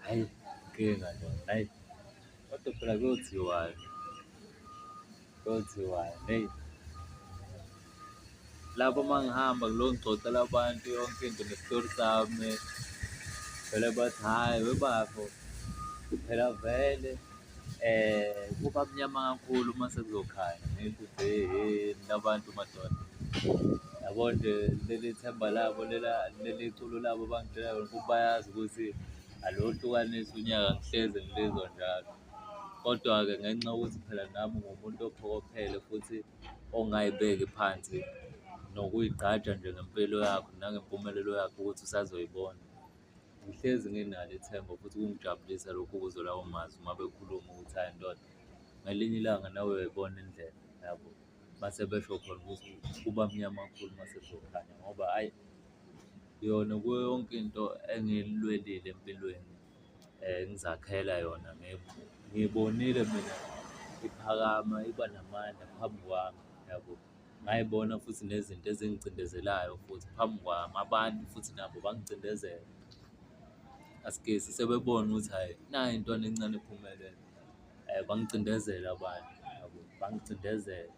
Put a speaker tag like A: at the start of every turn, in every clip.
A: Hhayi, inkinga ndoda, hhayi. Kodwa phela kuyothiwani, kuyothiwani, hheyi. Lapho uma ngihamba ngilokhu ngixoxela abantu yonke into nesitori sami, vele bathi, hhayi webafo, phela vele kuba mnyama kakhulu uma sekuzokhanya. Ngithi hhe nina bantu madoda, yabo nje leli themba labo lela, leli culo labo abangitshela lona ukuthi bayazi ukuthi aluwuhlukanisi unyaka ngihlezi ngilizwa njalo. Kodwa-ke ngenxa yokuthi phela nami ngiwumuntu ophokophele futhi ongayibeki phansi nokuyigqaja nje ngempilo yakho nangempumelelo yakho ukuthi usazoyibona. Ngihlezi nginalo ithemba futhi kungijabulisa lokhu ukuzwa lawo mazwi uma bekhuluma ukuthi hhayi ndoda, ngelinye ilanga nawe uyoyibona indlela, yabo. Mase besho khona ukuthi kuba mnyama kakhulu uma sekuzokhanya ngoba hhayi, yona kuyo yonke into engiyilwelile empilweni ngizakhela yona ngiyibonile mina iphakama iba namandla phambi kwami, yabo. Ngayibona futhi nezinto ezingicindezelayo futhi phambi kwami, abantu futhi nabo bangicindezela. Asikesi sebebona ukuthi hhayi, nayi intwana encane ephumelele. Bangicindezela abantu, yabo, bangicindezela.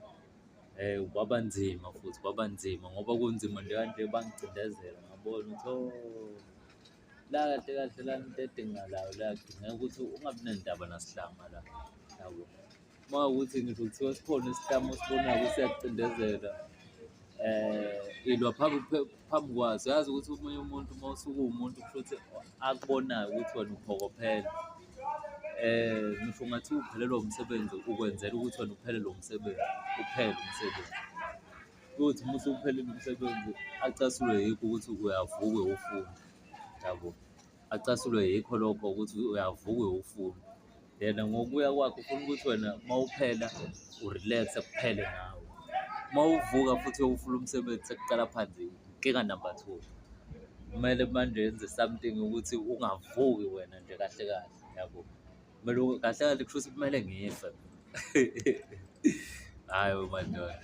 A: Kwaba nzima futhi kwaba nzima ngoba kunzima nje kanje bangicindezela ngabona ukuthi oh, la kahle kahle lana into edingakalayo la kudingeka ukuthi ungabi nendaba nasihlama la, yabo. Uma kuwukuthi ngisho kuthiwa sikhona isihlama osibonayo ukuthi siyakucindezela, ilwa phambi phambi kwaso. Uyazi ukuthi omunye umuntu uma usuke uwumuntu kushuthi akubonayo ukuthi wena uphokophele. Ngisho kungathiwa uphelelwa umsebenzi ukwenzela ukuthi wena uphelelwe umsebenzi, uphele umsebenzi. Kuyothi uma usuphelile umsebenzi acasulwe yikho ukuthi uyavuka uyofuna, yabo. Acasulwe yikho lokho ukuthi uyavuka uyofuna. Yena ngokuya kwakhe ufuna ukuthi wena uma uphela u-relax-e kuphele ngawe. Uma uvuka futhi uyofuna umsebenzi sekuqala phansi inkinga number two. Kumele manje enze something ukuthi ungavuki wena nje kahle kahle, yabo. Kumele kahle kahle kushuthi kumele ngife mina. Hhayi madoda.